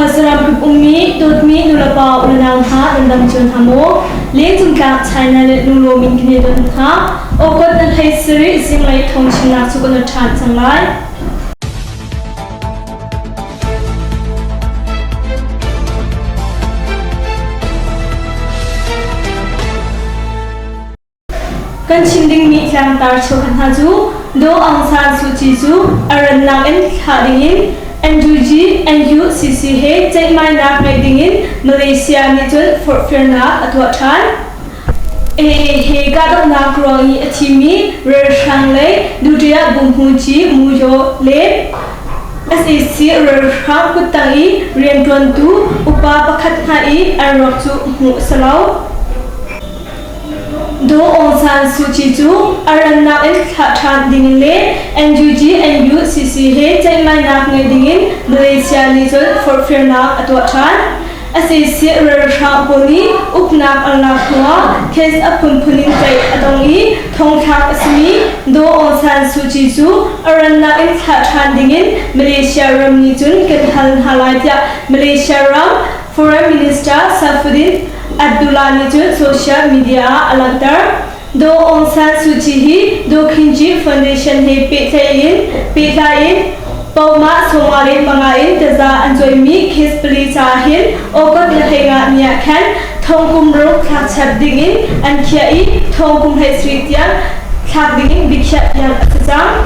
Khuasaram kip ummi dawtmi nulepa unau hna nan dam cio hna maw? Lengcung tlak China le Nuro min kan i don hna. Awkot na hlei sarih zinglei thawngchimnak cu kan i ṭhan cang lai. Kan chim dingmi tlangtar cheukhat hna cu Daw Aung San Suu Kyi cu a rannak in thlah dingin NUG, NUCC he ceihmainak ngeih dingin Malaysia nih cun forhfialnak a tuah ṭhan. AA he kahdohnak ruang i a thimi ralhrang lei Duterte Buhmuci Mu Yaw le sac ralhrang kuttang i rianṭuantu upa pakhat hna i an ruak cu hmuh a si lo. Daw Aung San Suu Kyi cu a rannak in thlah ṭhan dingin le NUG NUCC he ceihmainak ngei dingin Malaysia nih cun forhfialnak a tuah ṭhan. Sac ralhrang pawl nih uknak an lak hnuah case a phunphun in tlaih a tong i thongthlak a simi Daw Aung San Suu Kyi cu a rannak in thlah ṭhan dingin Malaysia ram nih cun kan hal hna lai tiah Malaysia ram Foreign Minister Saifuddin Abdullah nih cun social media ah a langhter. Daw Aung San Suu Kyi hi Daw Khin Gyi Foundation he pehtlai in Poma 45 in taza an cuaimi case pali caah hin August na hlei nga ni ah khan thong kum ruk thlak chap dingin an khiah i thong kum 17 tiang thlak dingin biakhiah piak a si cang.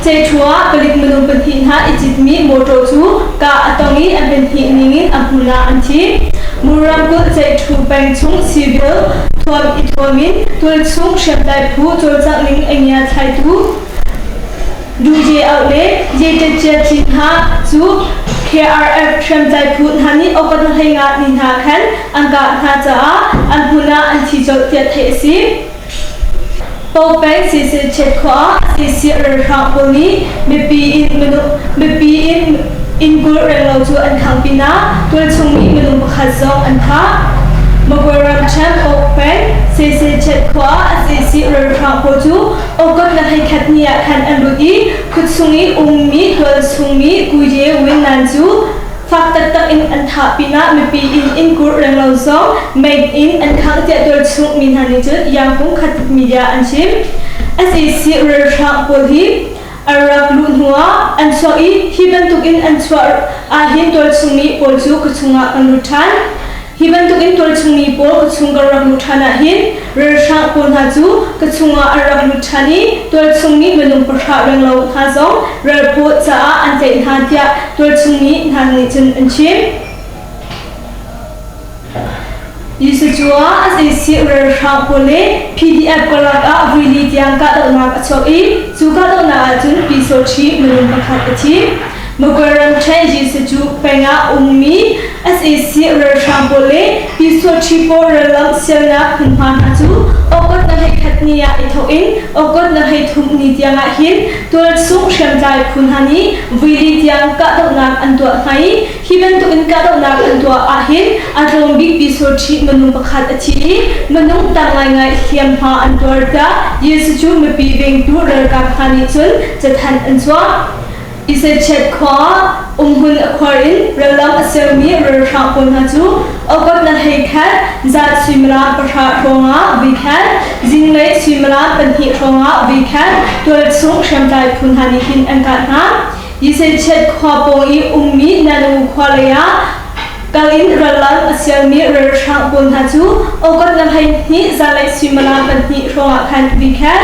Ceithua palik minung pahnih hna i citmi mawṭaw cu kah a tong i an pahnih ningin a hmun ah an thi. Mur ramkulh Ceithu peng chung civil thuam i thuam in tualchung hriamtlai phu cawlcangh ning a ngia thlaitu Duje Auh le Yetetcia Thi hna cu KRF hriamtlai phu hna nih okot na hlei nga ni hna khan an kah hna caah an hmun ah an thi colh tiah theih a si. Popeng Sisichet khua ah sac ralhrang pawl nih mipi in mipi in inn 20 renglo cu an khangh pinah tualchung mi minung pakhat zong an thah. Magwe ramṭhen Pokpeng Sisichet khua ah sac ralhrang pawl cu August na 11 ni ah khan an lut i khuachung i ummi tualchung mi Kuye Win Nan cu Fak taktak in an thah pinah mipi inn inn kurh renglo zong mei in an khangh tiah tualchung mi hna nih cun Yangkung khat media an chim. Sac ralhrang pawl hi an rak luh hnuah an chuak i hi bantukin an chuah ahhin tualchung mi pawl cu khuachung ah kan lut ṭhan. Hi bantukin tualchungmi pawl khuachung kan rak luh ṭhan ahhin ralhrang pawl hna cu khuachung ah an rak lut ṭhan i tualchungmi minung pahra renglo hna zong ralphaw caah an tlaih hna tiah tualchungmi hna nih cun an chim. Yusacua sac ralhrang pawl le PDF karlak ah voili tiang kahdohnak a chuak i cu kahdohnak ahcun Pyisawṭhi minung pakhat a thi. Magwe ramṭhen Jesuh peng ah ummi sac ralhrang pawl le Pyusawṭhi pawl rallamh sialnak hmunhma hna cu August na 11 ni ah i thawk in August na 13 ni tiang ah hin tualchung hriamtlai phu hna nih voili tiang kahdohnak an tuah hna i hi bantuk in kahdohnak an tuah ahhin a tlawm bik Pyusawṭhi minung pakhat a thi i minung tam ngaingai hliamhma an tuar tiah Jesuh mipi vengtu ralkap hna nih cun cathanh an chuah. Isachet khua umhmun a khuar in rallam a sermi ralhrang pawl hna cu August na 11 zan suimilam pahra hrawngah voikhat, zinglei suimilam pahnih hrawngah voikhat tualchung hriamtlai phu hna nih hin an kah hna. Yisachet khua pawng i ummi Nanu khua lei ah kal in rallam a sialmi ralhrang pawl hna cu August na 12 zanlei suimilam pahnih hrawngah khan voikhat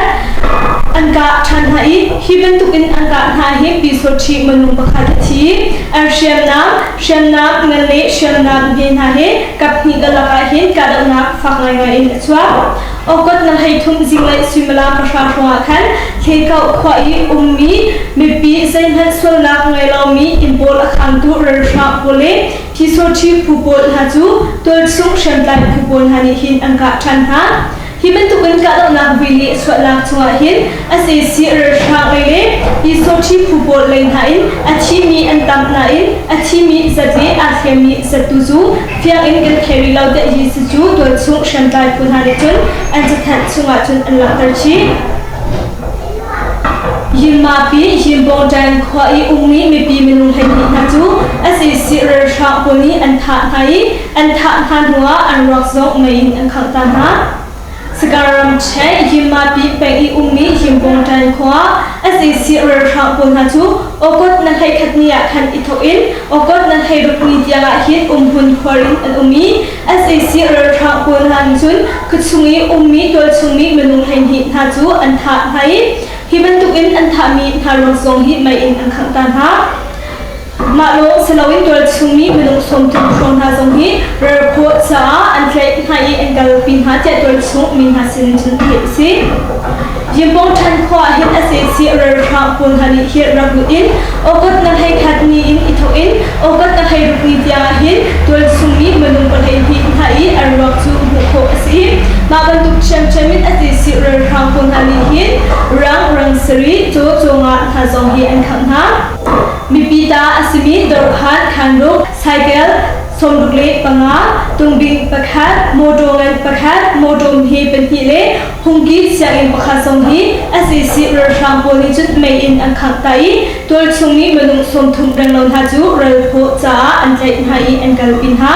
an kah ṭhan hna i hi bantukin an kah hna hi Pyusawṭhi minung pakhat a thi. An hriamnam, hriamnam ngan le hriamnam hme hna he kaphnih karlak ah hin kahdohnak fak ngaingai in a chuak. August na 13 zinglei suimilam pahra hrawngah khan Hlekauh khua i ummi mipi zeihmanh sualnak ngei lomi inn pawl a khangtu ralhrang pawl le Pyusawṭhi phu pawl hna cu tualchung hriamtlai phu pawl hna nih hin an kah ṭhan hna. Hi bantukin kahdohnak vui le sualnak chungah hin sac ralhrang lei le Pyusawṭhi phu pawl lei hna in a thimi an tam nain a thimi zat le aa hliammi zat tu cu fiang in kan thei rih lo tiah Jesuh cu tualchung hriamtlai phu hna nih cun an cathanh chungah cun an langhter chih. Yinmapi Yinbawngṭan khua i ummi mipi minung 12 hna cu sac ralhrang pawl nih an thah hna i an thah hna hnuah an ruak zong mei in an khangh ta hna. Sagaing ramṭhen Yinmapi peng i ummi Yinbawngṭan khua sac ralhrang pawl hna cu August na 11 ni ah khan i thawk in August na 16 ni tiang ah hin umhmun khuar in an um i sac ralhrang pawl hna nih cun khuachung i ummi tualchung mi minung 12 hna cu an thah hna i Hi bantukin an thahmi hna ruang zong hi mei in an khangh ta hna. Mah lawng si loin tualchungmi minung 30 hrawng hna zong hi ralphaw caah an tlaih hna i an kalpi hna tiah tualchung mi hna sin cun theih a si. Yimpong Than khua ah hin sac ralhrang pawl hna nih hi rak lut in August na 11 ni in i thawk in August na 16 ni tiang ah hin tualchungmi minung 12 hna i an ruak cu hmuh khawh a si. Mah bantuk ṭhiamṭhiam in a tisih ralhrang pawl hna nih hin rang rang sarih caw cawnga hna zong hi an khangh hna. Mipi ta a simi dawrkhan khanruk, cycle, 65, tungbing pakhat, mawṭaw ngan pakhat, mawṭaw hme pahnih le hungki sianginn pakhat zong hi sac ralhrang pawl nih cun mei in an khangh ta i tualchung mi minung 30 renglo hna cu ralphaw caah an tlaih hna i an kalpi hna.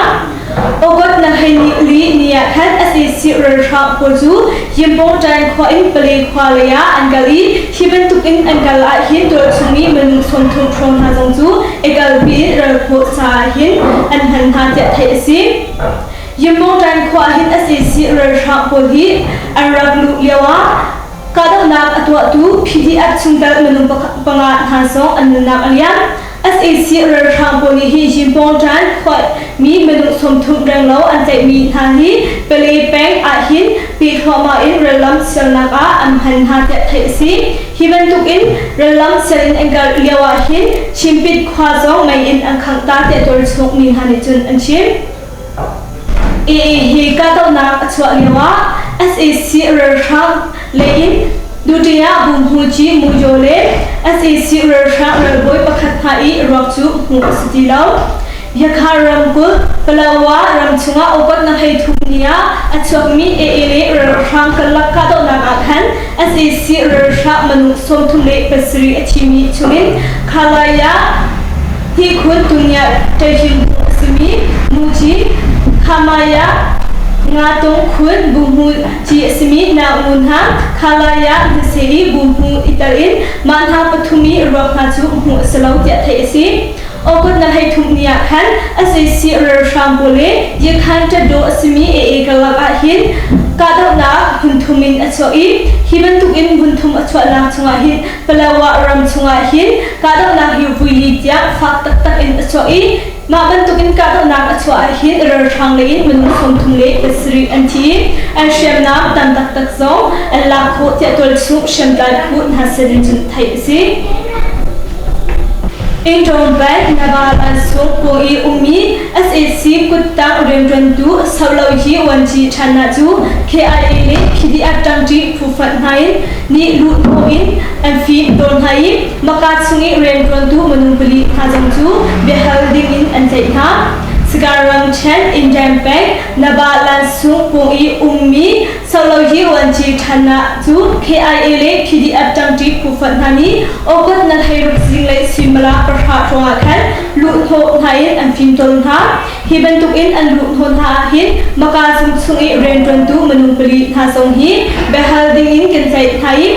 August na 12 ni ah khan sac ralhrang pawl cu Yimpawngṭaing khua in Pale khua lei ah an kal i hi bantuk in an kal ah hin tualchung mi minung 30 hrawng hna zong cu i kalpi in ralphaw caah hin an hman hna tiah theih a si. Yimpawngṭaing khua ah hin sac ralhrang pawl hi an rak luh lio ah kahdohnak a tuahtu PDF chungtel minung panga hna zong an nunnak a liam. Sac ralhrang pawl nih hi Yimpawngṭan khuami minung 30 renglo an tlaihmi hna hi Pale peng ahhin peh thluahmah in rallam sialnak ah an hman hna tiah theih a si. Hi bantuk in rallam sial in an kal lio ahhin Chimpit khua zong mei in an khangh ta tiah tualchung mi hna nih cun an chim. AA hi kahdohnak a chuah lioah sac ralhrang lei in Dutee ah Buhmuci Mujo le sac ralhrang ralbawi pakhat hna i ruak cu hmuh a si ti lo. Yakha ramkulh Palawa ram chungah upatnak hei thum ni ah a chuakmi AA le ralhrang karlak kahdohnak ah khan sac ralhrang minung 37 a thimi chungin Khalaya Hnikhun Tunya Ṭaihim bu a simi Muci Khamaya Ngatung Khun Buhmu ci a simi Na Ngun hna Khalaya Hnase i Buhmu i tel in mah hna pathum i ruak hna cu hmuh a si lo tiah theih a si. August na 13 ni ah khan sac ralhrang pawl le Yekhan Ṭatdaw a simi AA karlak ah hin kahdohnak hmunthum in a chuak i hi bantuk in hmunthum a chuahnak chungah hin Palawa ram chungah hin kahdohnak hi vuili tiang fak taktak in a chuak i mah bantukin kahdohnak a chuah ah hin ralhrang lei in minung 37 an thi i an hriamnam tam taktak zong an lak khawh tiah tualchung hriamtlai phu hna sin in cun theih a si. Indon Bank Nagaland sung pawng i ummi sac kuttang rianṭuantu Solo hi Wanci ṭhannak cu KIA le PDF ṭangṭi phu fonh hna in nih luhhnawh in an fim tawn hna i Maka chung i rianṭuantu minung pali hna zong cu biahal ding in an tlaih hna. Sagar ramṭhen Indian Bank Naba Lansung pawng i ummi Solohi Wanci ṭhannak cu KIA le PDF ṭangṭi phu fonh hna nih August na 16 zinglei suimilam pahra hrawngah khan luhhnawh hna in an fim tawn hna. Hi bantukin an luhhnawh hna ahhin Maka zung chung i rianṭuantu minung pali hna zong hi biahal dingin kan tlaih hna i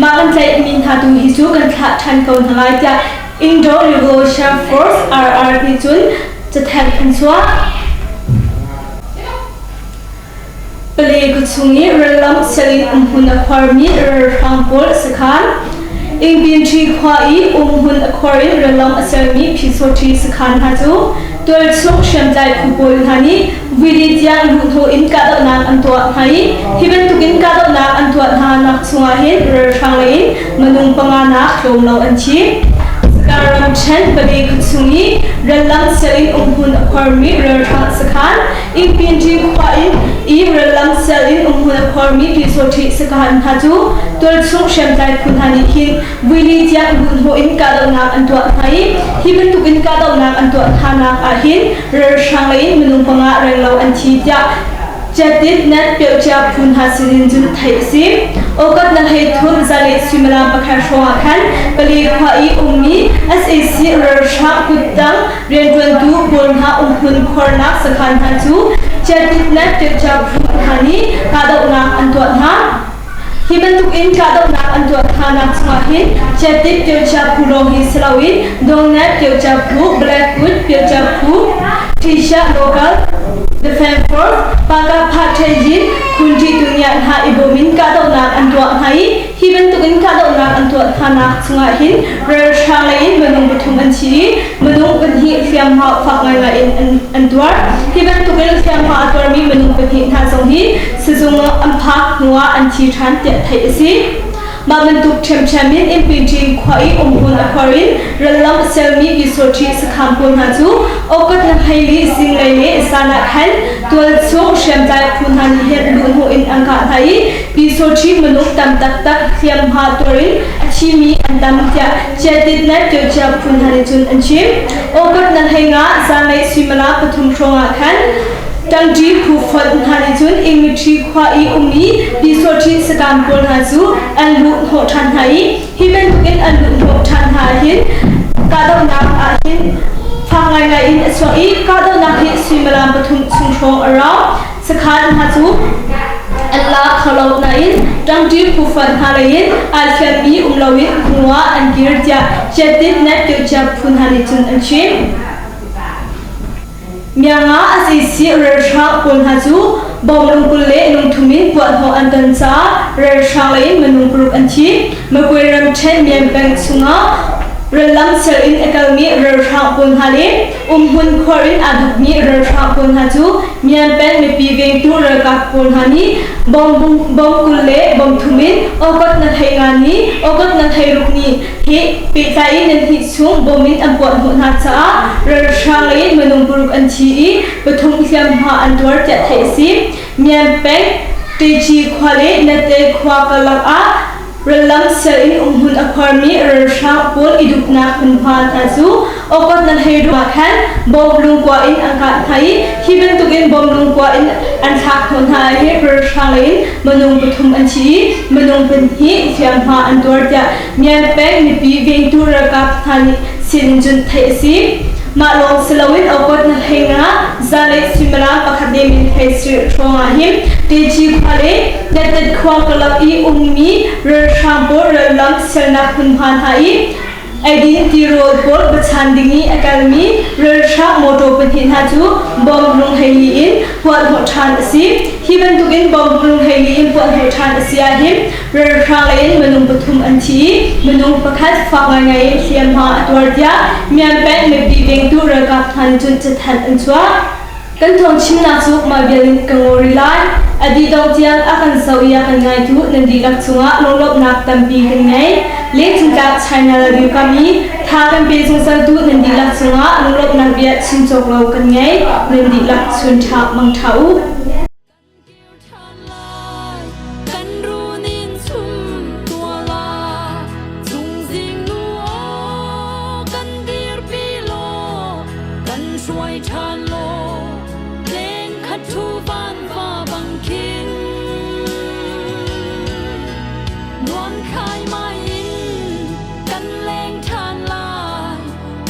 mah kan tlaihmi hna tu hi cu kan thlah ṭhan ko hna lai tiah Indo Revolution Force RR nih cun cathanh an chuah. Pale khuachung i rallam sianginn umhmun a khuarmi ralhrang pawl sakhan Ingpinṭhi khua i umhmun a khuar in rallam a sermi Phisawṭhi sakhan hna cu tualchung hriamtlai phu pawl hna nih vuili tiang luhhnawh in kahdohnak an tuah hna i hi bantukin kahdohnak an tuah hna nak chungah hin ralhrang lei in minung panga nak tlawm lo an thi. Sakae ramṭhen Pale khuachung i rallam sianginn umhmun a khuarmi ralhrang sakhan Ingpinṭi khua in i rallam sial in umhmun a khuarmi Pyusawṭhi sakhan hna cu tualchung hriamtlai phu hna nih hin vuili tiang luhhnawh in kahdohnak an tuah hna i hi bantukin kahdohnak an tuah hnanak ah hin ralhrang lei in minung panga renglo an thi tiah. Chiatit nan piocia phu hna sinin cun theih a si. August na 13 zanlei suimilam pakhat hrawng ah khan Pali khua i ummi sac ralhrang kuttang rianṭuantu pawl hna umhmun khuarnak sakhan hna cu Chiatit nan piocia phu hna nih kahdohnak an tuah hna. Hi bantuk in kahdohnak an tuah hnanak chungah hin Chiatit piocia phu lawng hi si loin Dongnet piocia phu, Blackwood piocia phu, Trisha Local Defense Force, Pakapha Ṭhenjin, Khunṭi Tungia hna i bawm in kahdohnak an tuah hna i hi bantuk in kahdohnak an tuah hnanak chungah hin ralhrang lei in minung pathum an thi i minung pahnih hliamhma fak ngaingai in an tuar. Hi bantuk in hliamhma a tuarmi minung pahnih hna zong hi Sizung an phak hnuah an thi ṭhan tiah theih a si. Mah bantuk ṭhiamṭhiam in MPT khua i umhmun a khuar in rallam a sialmi Pyusawṭhi sakhan pawl hna cu August na 14 zinglei le zan ah khan tualchung hriamtlai phu hna nih hin luhhnawh in an kah hna i Pyusawṭhi minung tam taktak hliamhma tuar in a thimi an tam tiah Chiatit le Tiocia phu hna nih cun an chim. August na 15 zanlei suimilam pathum hrawng ah khan Ṭangṭi phu fonh hna nih cun Ingmitri khua i ummi Pyusawṭhi sakam pawl hna cu an luh hnawh ṭhan hna i hi bantukin an luh hnawh ṭhan hna ahhin kahdohnak ahhin fak ngaingai in a chuak i kahdohnak hi suimilam pathum chung hrawng a rau. Sakhan hna cu an la kho lo nain ṭangṭi phu fonh hna lei in aa hliammi um loin hnu ah an kir tiah Chiatit Net Kyochia phu hna nih cun an chim. Myanmar a sisi ralhrang pawl hna cu bom lungkul le lungthum in puahhnawh an ton caah ralhrang lei in minung paruk an thi. Magwe ramṭhen Myan peng chungah rallam sel in a kalmi ralhrang pawl hna le umhmun khuar in aa dukmi ralhrang pawl hna cu Myan peng mipi vengtu ralkap pawl hna nih bom bom 20 le bom thum in August na 15 ni August na 16 ni he pehtlai in nan hnih chung bom in an puahhnawh hna caah ralhrang lei in minung paruk an thi i pathum hliamhma an tuar tiah theih a si. Myan peng Techi khua le Nate khua karlak ah rallam sial in umhmun a khuarmi ralhrang pawl i dupnak hmunhma hna cu August na 16 ah khan bom lungkua in an kah hna i hi bantukin bom lungkua in an thlak hnawh hna hi ralhrang lei in minung pathum an thi i minung pahnih hliamhma an tuar tiah Myan peng mipi vengtu ralkap hna nih sin cun theih a si. Mah lawng si loin August na 15 zanlei suimilam pakhat le min hlei sarih hrawng ah hin Techi khua le Netnet khua karlak i ummi ralhrang pawl rallam sialnak hmunhma hna i eidin tirawl pawl bachan ding i a kalmi ralhrang motor pahnih hna cu bomb lungheili in puahhnawh ṭhan a si. Hi bantukin bomb lungheili in puahhnawh ṭhan a si ahhin Ralhrang lei in minung pathum an thi i minung pakhat fak ngaingai in hliamhma a tuar tiah Myan peng mipi vengtu ralkap hna nih cun cathanh an chuah. Kan thawng chimnak cu mah vial in ka ngaw rih lai. A dih dongh tiang a kan zoh i a kan ngaitu nan dihlak cungah lunglawmhnak tampi kan ngei. Lengcungtlak China radio kam i tha kan pe zungzaltu nan dihlak cungah lunglawmhnak bia chim cawk lo kan ngei. Nan dihlak chun ṭha mang ṭha u.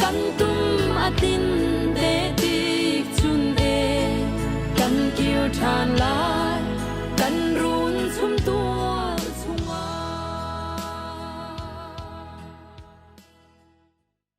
Kan tum a tin te tik chun e kan kir ṭhan lai.